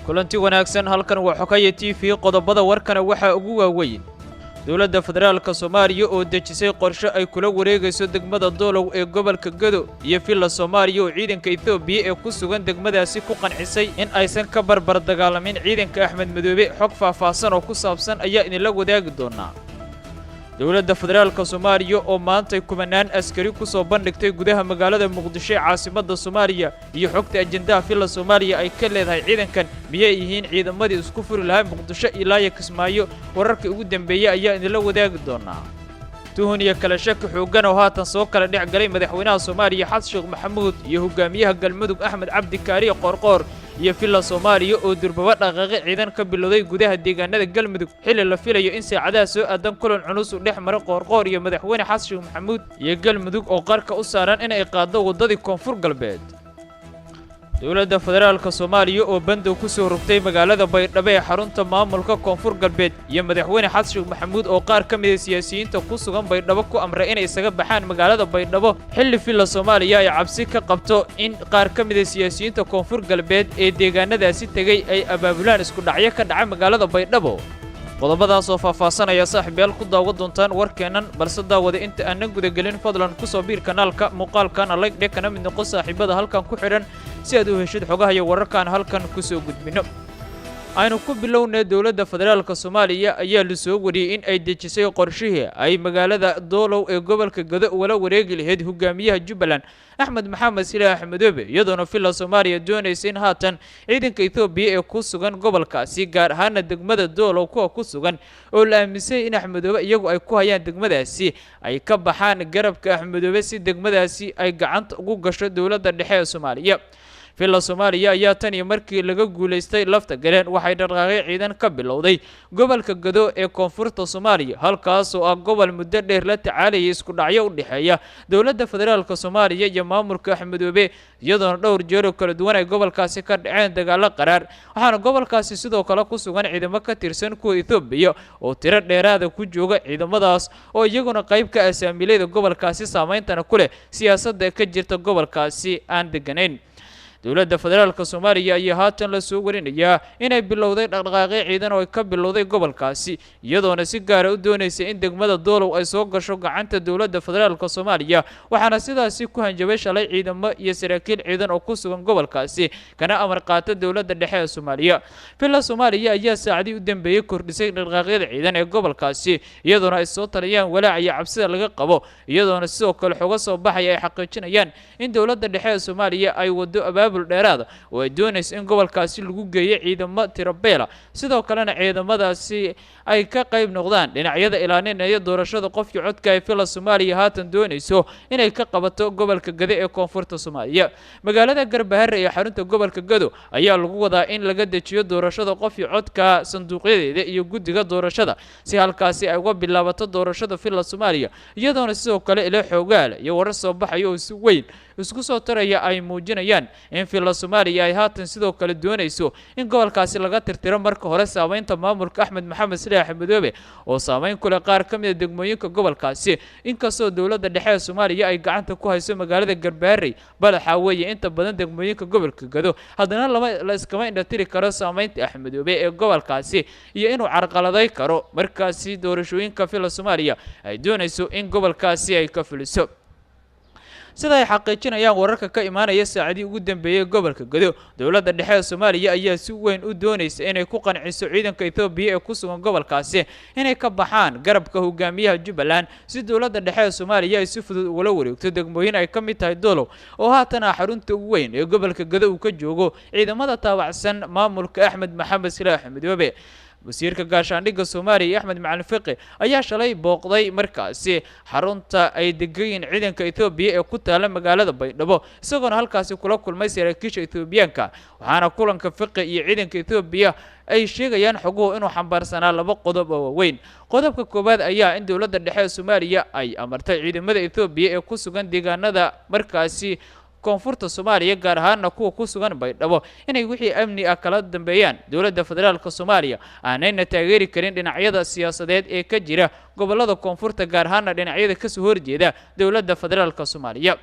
Kulanti wanaagsan, halkan waa Xoghaye TV. Qodobada warkana waxaa ugu waaweyn: Dowladda Federaalka Soomaaliya oo dejisay qorshe ay kula wareegayso degmada Doolow ee gobolka Gedo, iyo Villa Soomaaliya oo ciidanka Etoobiya ee ku sugan degmadaasi ku qancisay in aysan ka barbar dagaalamin ciidanka Axmed Madoobe. Xog faahfaahsan oo ku saabsan ayaa idinla wadaagi doonaa. Dowladda Federaalka Soomaaliya oo maantay kumanaan askari ku soo bandhigtay gudaha magaalada Muqdisho ee caasimadda Soomaaliya, iyo xogta ajendaha Villa Soomaaliya ay ka leedahay ciidankan. Miyay yihiin ciidamadii isku furi lahaa Muqdisho ilaa iyo Kismaayo? Wararkii ugu dambeeyey ayaa idinla wadaagi doonaa. Tuhun iyo kala shaki xooggan oo haatan soo kala dhex galay madaxweynaha Soomaaliya Xasan Sheekh Maxamuud iyo hogaamiyaha Galmudug Axmed Cabdi Kaariye Qoorqoor, iyo Villa Soomaaliya oo durbaba dhaqaaqi ciidan ka bilowday gudaha deegaanada Galmudug, xilli la filayo in saacadaha soo aadan kulan culus uu dhex maro Qoorqoor iyo madaxweyne Xasan Sheekh Maxamuud, iyo Galmudug oo qarka u saaran in ay qaaddo waddadii Koonfur Galbeed. Dowladda Federaalka Soomaaliya oo bandow ku soo rogtay magaalada Baydhabo ee xarunta maamulka Koonfur Galbeed, iyo madaxweyne Xasan Sheekh Maxamuud oo qaar ka mida siyaasiyiinta ku sugan Baydhabo ku amray inay isaga baxaan magaalada Baydhabo, xilli Villa Soomaaliya ay cabsi ka qabto in qaar ka mida siyaasiyiinta Koonfur Galbeed ee deegaanadaasi tegey ay abaabulaan isku dhacyo ka dhaca magaalada Baydhabo. Qodobadaas oo faahfaahsanaya, saaxiibayaal, ku daawa doontaan warkeennan. Balse daawada, inta aanan gudagelin, fadlan ku soo biir kanaalka, muuqaalkana like dhe, kana mid noqo saaxiibada halkan ku xidhan si aad u heshid xogaha iyo wararkaan halkan ku soo gudbinno. Aynu ku bilownay, dowladda Federaalka Soomaaliya ayaa la soo wariyey in ay dejisay qorshihii ay magaalada Doolow ee gobolka Gado ugala wareegi lahayd hogaamiyaha Jubbaland Axmed Maxamed Silaax Madoobe, iyadoona Villa Soomaaliya doonaysa in haatan ciidanka Etoobiya ee ku sugan gobolkaasi, gaar ahaana degmada Doolow kuwa ku sugan oo la aaminsay in Axmedoobe iyagu ay ku hayaan degmadaasi, ay ka baxaan garabka Axmedoobe si degmadaasi ay gacanta ugu gasho dowladda dhexe ee Soomaaliya. Villa Soomaaliya ayaa tan iyo markii laga guulaystay Lafta Galeen waxay dhaqaaqyo ciidan ka bilowday gobolka Gado ee koonfurta Soomaaliya, halkaas oo ah gobol muddo dheer la tacaalayay isku dhacyo u dhexeeya dowladda Federaalka Soomaaliya iyo maamulka Axmedoobe, iyadoona dhowr jeer oo kala duwan ay gobolkaasi ka dhaceen dagaallo qaraar. Waxaana gobolkaasi sidoo kale ku sugan ciidamo ka tirsan kuwa Etoobiya oo tiro dheeraada ku jooga, ciidamadaas oo iyaguna qayb ka ah saamiileyda gobolkaasi, saameyntana ku leh siyaasadda ka jirta gobolkaasi aan deganayn. Dowladda Federaalka Soomaaliya ayaa haatan la soo warinayaa inay bilowday dhaqdhaqaaqyo ciidan oo ay ka bilowday gobolkaasi, iyadoona si gaara u doonaysa in degmada Doolow ay soo gasho gacanta dowladda Federaalka Soomaaliya. Waxaana sidaasi ku hanjabay shalay ciidamo iyo saraakiil ciidan oo ku sugan gobolkaasi kana amar qaata dowladda dhexe ee Soomaaliya. Villa Soomaaliya ayaa saacadii u dambeeyey kordhisay dhaqdhaqaaqyada ciidan ee gobolkaasi, iyadoona ay soo taliyaan walaac iyo cabsida laga qabo, iyadoona sidoo kale xoga soo baxaya ay xaqiijinayaan in dowladda dhexe ee Soomaaliya ay wado abaabul dheeraada oo ay doonayso in gobolkaasi lagu geeyo ciidamo tirabeela, sidoo kalena ciidamadaasi ay ka qayb noqdaan dhinacyada ilaalinaya doorashada qofkii codka ay Villa Soomaaliya haatan doonayso inay ka qabato gobolka Gado ee koonfurta Soomaaliya. Magaalada Garbahare ee xarunta gobolka Gado ayaa lagu wadaa in laga dejiyo doorashada qofkii codka sanduuqyadeeda iyo guddiga doorashada, si halkaasi ay uga bilaabato doorashada Villa Soomaaliya, iyadoona sidoo kale ilo xoogaal iyo warar soo baxaya oo si weyn isku soo taraya ay muujinayaan in Villa Soomaaliya ay haatan sidoo kale doonayso in gobolkaasi laga tirtiro marka hore saameynta maamulka Axmed Maxamed Silaax Madoobe oo saameyn ku leh qaar ka mid a degmooyinka gobolkaasi. Inkastoo dowladda dhexe ee Soomaaliya ay gacanta ku hayso magaalada Garbaharey, balaxa weeye inta badan degmooyinka gobolka Gado, haddana lama la iskama indhatiri karo saameynta Axmedoobe ee gobolkaasi iyo inuu carqaladay karo markaasi doorashooyinka Villa Soomaaliya ay doonayso in gobolkaasi ay ka fuliso. Sida ay xaqiijinayaan wararka ka imaanaya saacadii ugu dambeeyey gobolka Gado, dowladda dhexe ee Soomaaliya ayaa si weyn u doonaysa inay ku qanciso ciidanka Etoobiya ee ku sugan gobolkaasi inay ka baxaan garabka hogaamiyaha Jubbaland, si dowladda dhexe ee Soomaaliya ay si fudud ugula wareegto degmooyin ay ka mid tahay Doolow oo haatan ah xarunta ugu weyn ee gobolka Gado uu ka joogo ciidamada taabacsan maamulka Axmed Maxamed Silaax Midoobe. Wasiirka gaashaandhigga Soomaaliya Axmed Macalin Fiqi ayaa shalay booqday markaasi xarunta ay degayiin ciidanka Etoobiya ee ku taala magaalada Baydhabo, isagoona halkaasi kula kulmay saraakiisha Etoobiyaanka. Waxaana kulanka Fiqi iyo ciidanka Etoobiya ay sheegayaan xoguhu inuu xambaarsanaa laba qodob oo waaweyn. Qodobka koowaad ayaa in dowladda dhexe ee Soomaaliya ay amartay ciidamada Etoobiya ee ku sugan deegaanada markaasi koonfurta Soomaaliya, gaar ahaana kuwa ku sugan Baydhabo, inay wixii amni ah kala dambeeyaan dowladda Federaalka Soomaaliya, aanayna taageeri karin dhinacyada siyaasadeed ee ka jira gobolada koonfurta, gaar ahaana dhinacyada kasoo horjeeda dowladda federaalka Soomaaliya.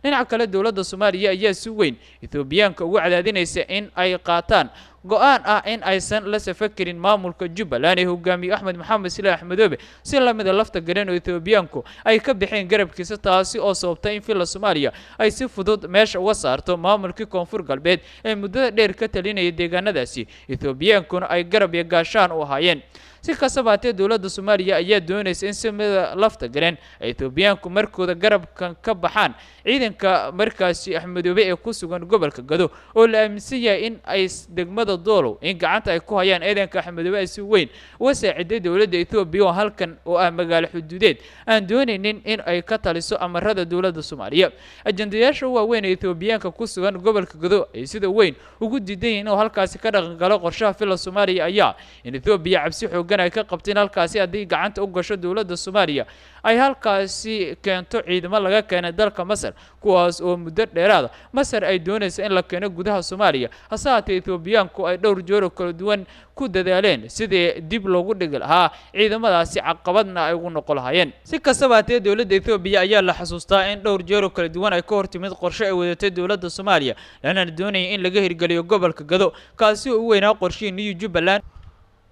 Dhinaca kale, dowladda Soomaaliya ayaa si weyn Ethoobiyaanka ugu cadaadinaysa in ay qaataan go'aan ah in aysan la safakerin maamulka Jubbaland ee hogaamiye Axmed Maxamed Sile Axmedoobe, si lamida lafta garan oo Ethoobiyaanku ay ka bixeen garabkiisa, taasi oo sababtay in Villa Soomaaliya ay si fudud meesha uga saarto maamulkii Koonfur Galbeed ee muddada dheer ka talinaya deegaanadaasi, Ethoobiyankuna ay garab iyo gaashaan u ahaayeen. Si kastaba haatee, dowladda Soomaaliya ayaa doonaysa in si mida lafta garan ay Ethoobiyaanku markooda garabkan ka baxaan ciidanka markaasi Axmedoobe ee ku sugan gobolka Gado, oo la aaminsan yahay in ay degmada Doolow in gacanta ay ku hayaan ciidanka Axmedoobe ay si weyn uga saaciday dowladda Ethoobiya, oo halkan oo ah magaalo xuduudeed aan doonaynin in ay ka taliso amarada dowladda Soomaaliya. Ajandayaasha waaweyn ee Ethoobiyaanka ku sugan gobolka Gado ay sida weyn ugu diidan yihiin inuu halkaasi ka dhaqangalo qorshaha Villa Soomaaliya ayaa in Ethoobiya cabsi xoogan ay ka qabteen halkaasi haddii gacanta u gasho dowladda Soomaaliya ay halkaasi keento ciidamo laga keenay dalka Masar, kuwaas oo muddo dheeraada Masar ay doonaysa in la keeno gudaha Soomaaliya. Hase haatee, Ethoobiyaanku ay dhowr jooro kala duwan ku dadaaleen sidii dib loogu dhigi lahaa ciidamadaasi, caqabadna ay ugu noqon lahaayeen. Si kastaba hatee, dowladda Ethoobiya ayaa la xasuustaa in dhowr jeero kala duwan ay ka hortimid qorshe ay wadatay dowladda Soomaaliya, lana doonaya in laga hirgeliyo gobolka Gado, kaasi oo u weynaa qorshihii New Jubbaland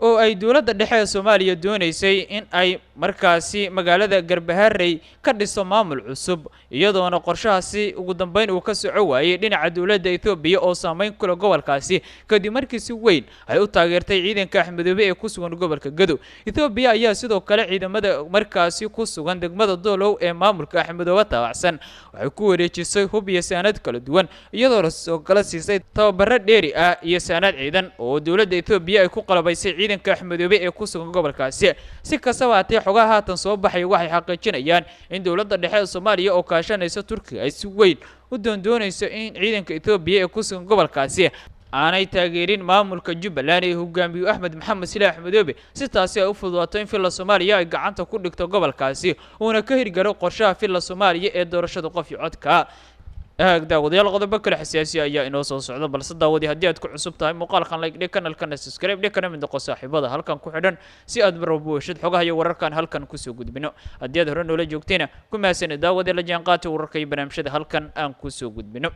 oo ay dowladda dhexe ee Soomaaliya doonaysay in ay markaasi magaalada Garbaharey ka dhiso maamul cusub, iyadoona qorshahaasi ugu dambeyn uu ka soco waayey dhinaca dowladda Ethoobiya oo saameyn kule gobolkaasi, kadib markii si weyn ay u taageertay ciidanka Axmedoobe ee ku sugan gobolka Gado. Ethoobiya ayaa sidoo kale ciidamada markaasi ku sugan degmada Doolow ee maamulka Axmedoobe taabacsan waxay ku wareejisay hub iyo saanad kala duwan, iyadoona sidoo kale siisay tababaro dheeri ah iyo saanad ciidan oo dowladda Ethoobiya ay ku qalabaysay ciidanka Axmedoobe ee ku sugan gobolkaasi. Si kastaba haatee, xogaha haatan soo baxaya waxay xaqiijinayaan in dowladda dhexe ee Soomaaliya oo kaashanaysa Turkiga ay si weyn u doondoonayso in ciidanka Ethoobiya ee ku sugan gobolkaasi aanay taageerin maamulka Jubbaland ee hogaamiyu Axmed Maxamed Sile Axmedoobe, si taasi ay u fududaato in Villa Soomaaliya ay gacanta ku dhigto gobolkaasi uuna ka hirgalo qorshaha Villa Soomaaliya ee doorashada qof iyo codka. Daawadayaal, qodobo kale xasaasi ayaa inoo soo socda, balse daawadi haddii aad ku cusub tahay muuqaalkan like dhig, kanalkana subscribe dhig, kana mid noqo saaxiibada halkan ku xidhan si aad mar walba u heshid xogaha iyo wararkan halkan kusoo gudbino. Haddii aad hore noola joogtayna, ku mahadsanid daawade la jaanqaata wararka iyo barnaamijyada halkan aan kusoo gudbino.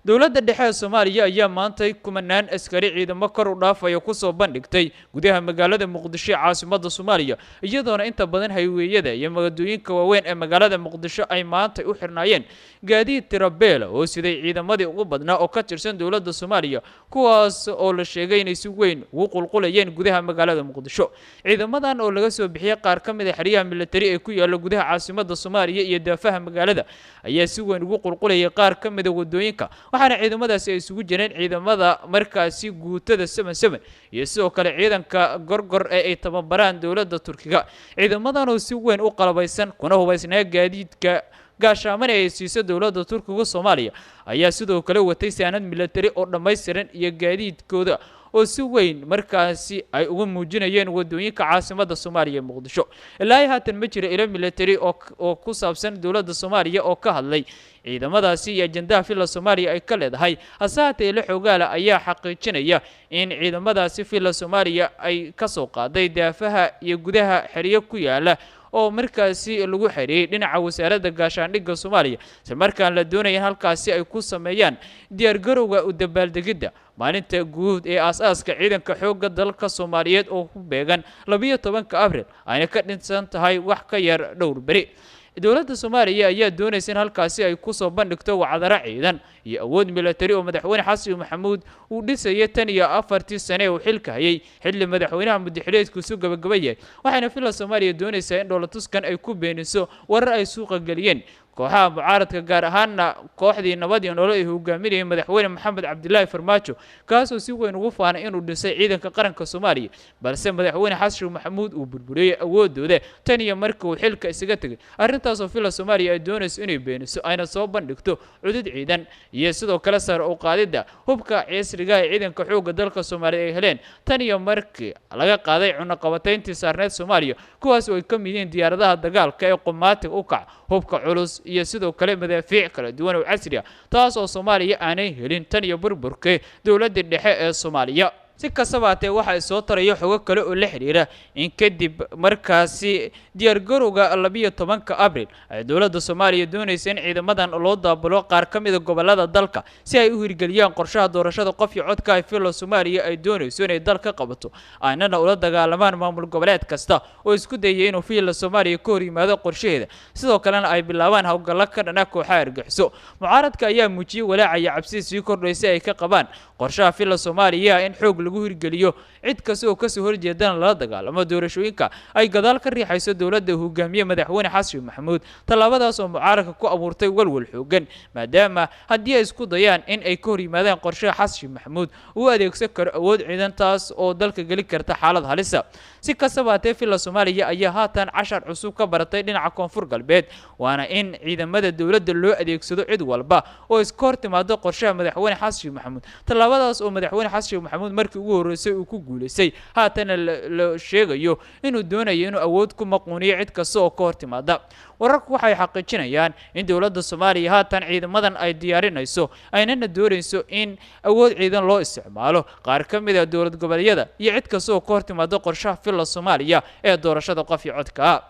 Dowladda dhexe ee Soomaaliya ayaa maantay kumanaan askari ciidamo kor u dhaafaya kusoo bandhigtay gudaha magaalada Muqdisho ee caasimadda Soomaaliya, iyadoona inta badan hayweeyada iyo magadooyinka waaweyn ee magaalada Muqdisho ay maantay u xirnaayeen gaadiid tirabeela oo siday ciidamadii ugu badnaa oo ka tirsan dowladda Soomaaliya, kuwaas oo la sheegay inay si weyn ugu qulqulayeen gudaha magaalada Muqdisho. Ciidamadan oo laga soo bixiyey qaar ka mid a xeryaha militari ee ku yaala gudaha caasimadda Soomaaliya iyo daafaha magaalada ayaa si weyn ugu qulqulayay qaar ka mid a wadooyinka, waxaana ciidamadaasi ay isugu jireen ciidamada markaasi guutada 77 iyo sidoo kale ciidanka Gorgor ee ay tababaraan dowladda Turkiga. Ciidamadan oo si weyn u qalabaysan kuna hubaysnaa gaadiidka gaashaamani ay siiso dowladda Turkiga Soomaaliya ayaa sidoo kale watay saanad militari oo dhammaystiran iyo gaadiidkooda oo si weyn markaasi ay uga muujinayeen wadooyinka caasimadda Soomaaliya ee Muqdisho. Ilaa haatan ma jira ilo militari oo ku saabsan dowladda Soomaaliya oo ka hadlay ciidamadaasi iyo ajandaha Villa Soomaaliya ay ka leedahay. Hase haatee, ilo xoogaala ayaa xaqiijinaya in ciidamadaasi Villa Soomaaliya ay ka soo qaaday daafaha iyo gudaha xeryo ku yaala oo markaasi lagu xereeyey dhinaca wasaaradda gaashaandhigga Soomaaliya, isla markaan la doonaya in halkaasi ay ku sameeyaan diyaargarowga u dabaaldegidda maalinta guud ee aas-aaska ciidanka xoogga dalka Soomaaliyeed oo ku beegan 12-ka Abril, ayna ka dhinsan tahay wax ka yar dhowr beri. Dowladda Soomaaliya ayaa doonaysa in halkaasi ay kusoo bandhigto wacdaro ciidan iyo awood militari oo madaxweyne Xasan Maxamuud uu dhisayay tan iyo 4tii sane ee uu xilka hayay, xilli madaxweynaha muddaxileedkiisu gabagaba yahay. Waxaana Villa Soomaaliya doonaysaa in dhoolatuskan ay ku beeniso warar ay suuqa geliyeen kooxaha mucaaradka, gaar ahaana kooxdii Nabad iyo Nolol ay hogaaminayay madaxweyne Maxamed Cabdilaahi Farmaajo, kaasoo si weyn ugu faanay inuu dhisay ciidanka qaranka Soomaaliya, balse madaxweyne Xasan Sheekh Maxamuud uu burburiyey awoodooda tan iyo markii uu xilka isaga tegay. Arrintaasoo Villa Soomaaliya ay doonayso inay beeniso ayna soo bandhigto cudud ciidan iyo sidoo kale sare u qaadidda hubka casriga ee ciidanka xoogga dalka Soomaaliya ay heleen tan iyo markii laga qaaday cunaqabatayntii saarneed Soomaaliya, kuwaas oo ay ka mid yihiin diyaaradaha dagaalka ee qumaatiga u kac, hubka culus iyo sidoo kale madaafiic kala duwan oo casri ah, taas oo Soomaaliya aanay helin tan iyo burburkii dowladdii dhexe ee Soomaaliya. Si kastaba hatee waxa ay soo taraya xogo kale oo la xiriira in kadib markaasi diyaargarowga 12-ka Abriil ay dowladda Soomaaliya doonaysa in ciidamadan loo daabulo qaar ka mid a gobollada dalka si ay u hirgeliyaan qorshaha doorashada qof iyo codka ay Villa Soomaaliya ay doonayso inay dalka qabato, aynana ula dagaalamaan maamul goboleed kasta oo isku dayay inuu Villa Soomaaliya ka hor yimaado qorshaheeda, sidoo kalena ay bilaabaan howlgallo ka dhana kooxaha argaxiso. Mucaaradka ayaa muujiyey walaacaya cabsi sii kordhaysa ay ka qabaan qorshaha Villa Soomaaliya in xoog lagu hirgeliyo, cid kasta oo kasoo horjeedana lala dagaalamo doorashooyinka ay gadaal ka riixayso dowladda hogaamiye madaxweyne Xasan Maxamuud. Tallaabadaas oo mucaaradka ku abuurtay walwal xoogan, maadaama haddii ay isku dayaan in ay ka hor yimaadaan qorshaha Xasan Maxamuud uu adeegsan karo awood ciidan, taas oo dalka geli karta xaalad halisa. Si kastaba hatee Villa Soomaaliya ayaa haatan cashar cusub ka baratay dhinaca Koonfur Galbeed, waana in ciidamada dowladda loo adeegsado cid walba oo iska hor timaado qorshaha madaxweyne Xasan Maxamuud. Tallaabadaas oo madaxweyne Xasan Maxamuud markii ugu horreysay uu ku guulaystay, haatana la sheegayo inuu doonayo inuu awood ku maquuniyo cid kasta oo ka hor timaada. Wararku waxay xaqiijinayaan in dowladda Soomaaliya haatan ciidamadan ay diyaarinayso, aynana doonayso in awood ciidan loo isticmaalo qaar ka mid a dowlad goboleedyada iyo cid kasta oo ka hor timaada qorshaha Villa Soomaaliya ee doorashada qof iyo codka.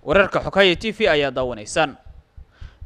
Wararka Xoghaye TV ayaa daawanaysaan.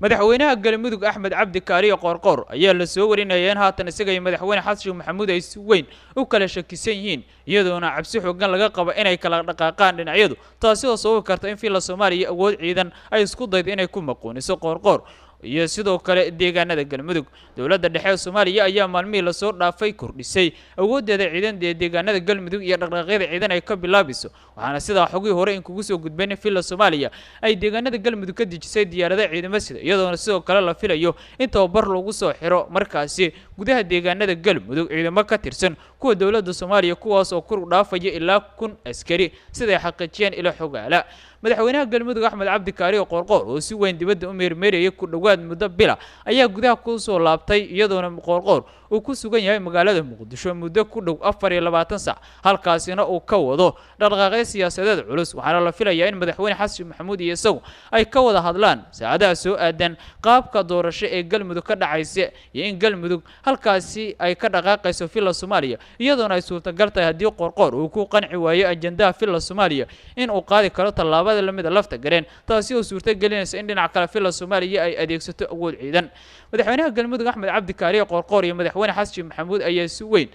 Madaxweynaha Galmudug Axmed Cabdi Kaariye Qoorqoor ayaa la soo warinaya in haatan isaga iyo madaxweyne Xasan Maxamuud ay si weyn u kala shakisan yihiin, iyadoona cabsi xoogan laga qabo inay kala dhaqaaqaan dhinacyadu, taasi oo sababi karta in Villa Soomaaliya awood ciidan ay isku daydo inay ku maquuniso Qoorqoor iyo sidoo kale deegaanada Galmudug. Dowladda dhexe ee Soomaaliya ayaa maalmihii lasoo dhaafay kordhisay awooddeeda ciidan ee deegaanada Galmudug iyo dhaqdhaqaaqyada ciidan ay ka bilaabayso, waxaana sidaa xogihii hore in kugu soo gudbeen in Villa Soomaaliya ay deegaanada Galmudug ka dejisay diyaarada ciidamo sida, iyadoona sidoo kale la filayo in tababar lagu soo xiro markaasi gudaha deegaanada Galmudug ciidamo ka tirsan kuwa dowladda Soomaaliya, kuwaas oo kor u dhaafaya ilaa 1000 askari, siday xaqiijiyeen ilo xogaala. Madaxweynaha Galmudug Axmed Cabdi Kaariyo Qoorqoor oo si weyn dibadda u meermeerayay ku dhowaad muddo bila ayaa gudaha ku soo laabtay, iyadoona Qoorqoor uu ku sugan yahay magaalada Muqdisho muddo ku dhow 24 saac, halkaasina uu ka wado dhaqdhaqaaqyo siyaasadeed culus. Waxaana la filayaa in madaxweyne Xasan Maxamuud iyo isagu ay ka wada hadlaan saacadaha soo aadan qaabka doorasho ee Galmudug ka dhacaysa iyo in Galmudug halkaasi ay ka dhaqaaqayso Villa Soomaaliya, iyadoona ay suurtagal tahay haddii Qoorqoor uu ku qanci waayo ajandaha Villa Soomaaliya in uu qaadi karo tallaabada lamida lafta gareen, taasi oo suurto gelinaysa in dhinaca kale Villa Soomaaliya ay adeegsato awood ciidan. Madaxweynaha Galmudug Axmed Cabdi Kaariye Qoorqoor iyo madaxweyne Xasan Maxamuud ayaa si weyn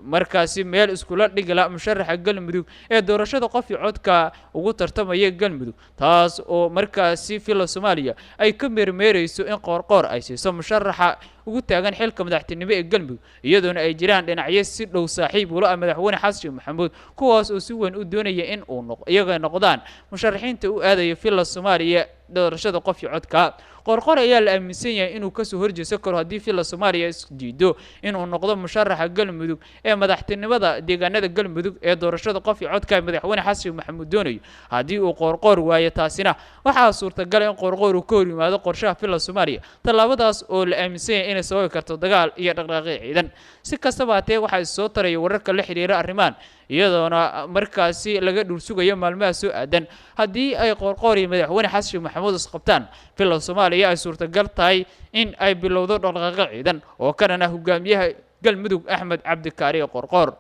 markaasi meel iskula dhigila musharaxa Galmudug ee doorashada qof iyo codka ugu tartamaya Galmudug, taas oo markaasi Villa Soomaaliya ay ka meermeerayso in Qoorqoor ay siiso musharaxa ugu taagan xilka madaxtinimo ee Galmudug, iyadoona ay jiraan dhinacyo si dhow saaxiib ula ah madaxweyne Xasan Maxamuud, kuwaas oo si weyn u doonaya in uu iyaga noqdaan musharaxiinta u aadaya Villa Soomaaliya doorashada qof iyo codka. Qoorqoor ayaa la aaminsan yahay inuu kasoo horjeesan karo haddii Villa Soomaaliya is diido inuu noqdo musharaxa Galmudug ee madaxtinimada deegaanada Galmudug ee doorashada qof iyo codka madaxweyne Xasan Maxamuud doonayo. Haddii uu Qoorqoor waayo taasina waxaa suurtagal in Qoorqoor uu ka hor yimaado qorshaha Villa Soomaaliya, tallaabadaas oo la aaminsan yahay inay sababi karto dagaal iyo dhaqdhaqaaqyo ciidan. Si kastaba hatee waxaa soo taraya wararka la xiriira arrimahan, iyadoona markaasi laga dhul sugayo maalmaha soo aadan haddii ay Qoorqoor iyo madaxweyne Xasan Maxamuud isqabtaan, Villa Soomaaliya ay suurtagal tahay in ay bilowdo dhaqdhaqaaqyo ciidan oo ka dhan ah hogaamiyaha Galmudug Axmed Cabdikaariye Qoorqoor.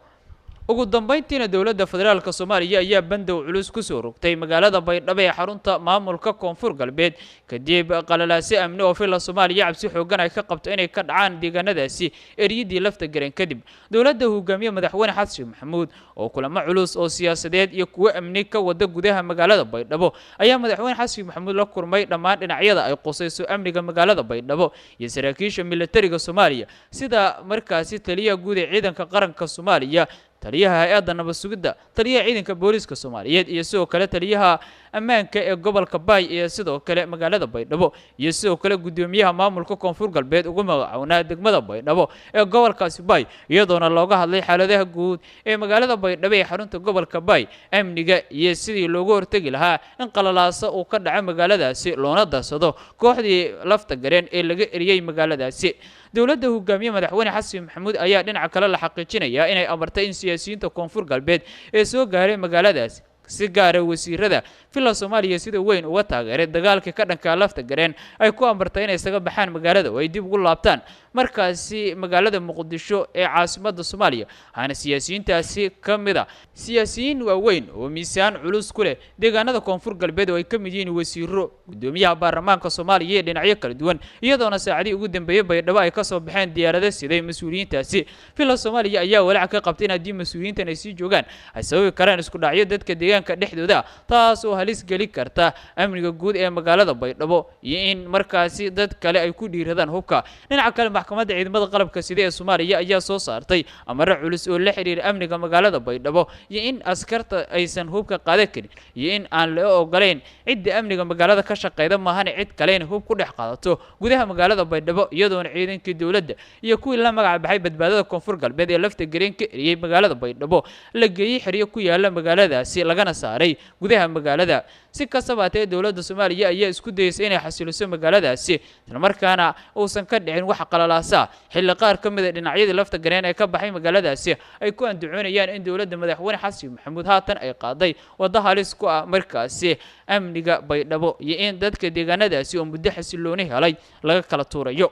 Ugu dambeyntiina dowladda federaalka Soomaaliya ayaa bandow culus ku soo rogtay magaalada Baydhabo ee xarunta maamulka Koonfur Galbeed, kadib qalalaase amni oo Villa Soomaaliya cabsi xoogan ay ka qabto inay ka dhacaan deegaanadaasi eriyadii lafta gareen kadib. Dowladda hogaamiye madaxweyne Xasan Maxamuud oo kulamo culus oo siyaasadeed iyo kuwo amni ka wada gudaha magaalada Baydhabo ayaa madaxweyne Xasan Maxamuud la kulmay dhammaan dhinacyada ay qusayso amniga magaalada Baydhabo iyo saraakiisha militariga Soomaaliya, sida markaasi taliyaha guud ee ciidanka qaranka Soomaaliya, taliyaha hay-adda nabad sugidda, taliyaha ciidanka booliiska Soomaaliyeed iyo sidoo kale taliyaha ammaanka ee gobolka Baay iyo sidoo kale magaalada Baydhabo, iyo sidoo kale guddoomiyaha maamulka Koonfur Galbeed ugu magacownaa degmada Baydhabo ee gobolkaasi Baay, iyadoona looga hadlay xaaladaha guud ee magaalada Baydhabo ee xarunta gobolka Baay, amniga iyo sidii loogu hortegi lahaa in qalalaasa uu ka dhaco magaaladaasi loona darsado kooxdii lafta gareen ee laga eriyey magaaladaasi. Dowladda hogaamiye madaxweyne Xasan Maxamuud ayaa dhinaca kale la xaqiijinayaa inay amartay in siyaasiyiinta Koonfur Galbeed ee soo gaaray magaaladaasi, si gaara wasiirada Villa Soomaaliya sida weyn uga taageeray dagaalkii ka dhanka lafta gareen, ay ku amartay inay isaga baxaan magaalada oo ay dib ugu laabtaan markaasi magaalada Muqdisho ee caasimadda Soomaaliya. Waxaana siyaasiyiintaasi ka mid a siyaasiyiin waaweyn oo miisaan culus ku leh deegaanada Koonfur Galbeed oo ay ka mid yihiin wasiiro, guddoomiyaha baarlamaanka Soomaaliya iyo dhinacyo kala duwan, iyadoona saacadii ugu dambeeyey Baydhabo ay kasoo baxeen diyaarado siday mas-uuliyiintaasi. Villa Soomaaliya ayaa walaac ka qabtay in haddii mas-uuliyiintan ay sii joogaan ay sababi karaan isku dhacyo dadka deegaanka dhexdooda, taas oo halis geli karta amniga guud ee magaalada Baydhabo iyo in markaasi dad kale ay ku dhiiradaan hubka. Dhinaca kale, maxkamadda ciidamada qalabka sida ee Soomaaliya ayaa soo saartay amare culus oo la xiriira amniga magaalada Baydhabo iyo in askarta aysan hubka qaadan karin iyo in aan la ogolayn cidda amniga magaalada ka shaqeyda maahane cid kale inay hub ku dhex qaadato gudaha magaalada Baydhabo, iyadoona ciidankii dowladda iyo kuwii la magac baxay badbaadada Koonfur Galbeed ee lafta gareen ka eriyey magaalada Baydhabo la geeyey xeryo ku yaala magaaladaasi lagana saaray gudaha magaalada. Si kastaba hatee, dowladda Soomaaliya ayaa isku dayeysa inay xasiliso magaaladaasi islamarkaana uusan ka dhicin wax qalalaasa, xilli qaar ka mid a dhinacyadii lafta gareen ee ka baxay magaaladaasi ay ku andacoonayaan in dowladda madaxweyne Xasan Maxamuud haatan ay qaaday waddo halis ku ah markaasi amniga Baydhabo iyo in dadka deegaanadaasi oo muddo xasilooni helay laga kala tuurayo.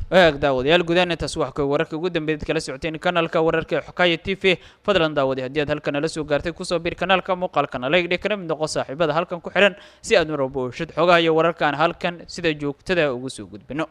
Waag daawadayaal, gudahaan intaas wax ka wararka ugu dambeeyay kala socoteen kanaalka wararka ee Xokaya TV. Fadlan daawade, haddii aad halkan nala soo gaartay, kusoo biir kanaalka, muuqaalkana like dhig, kana mid noqo saaxiibada halkan ku xidhan si aad mar walba u heshid xogaha iyo wararkaan halkan sida joogtada ugu soo gudbino.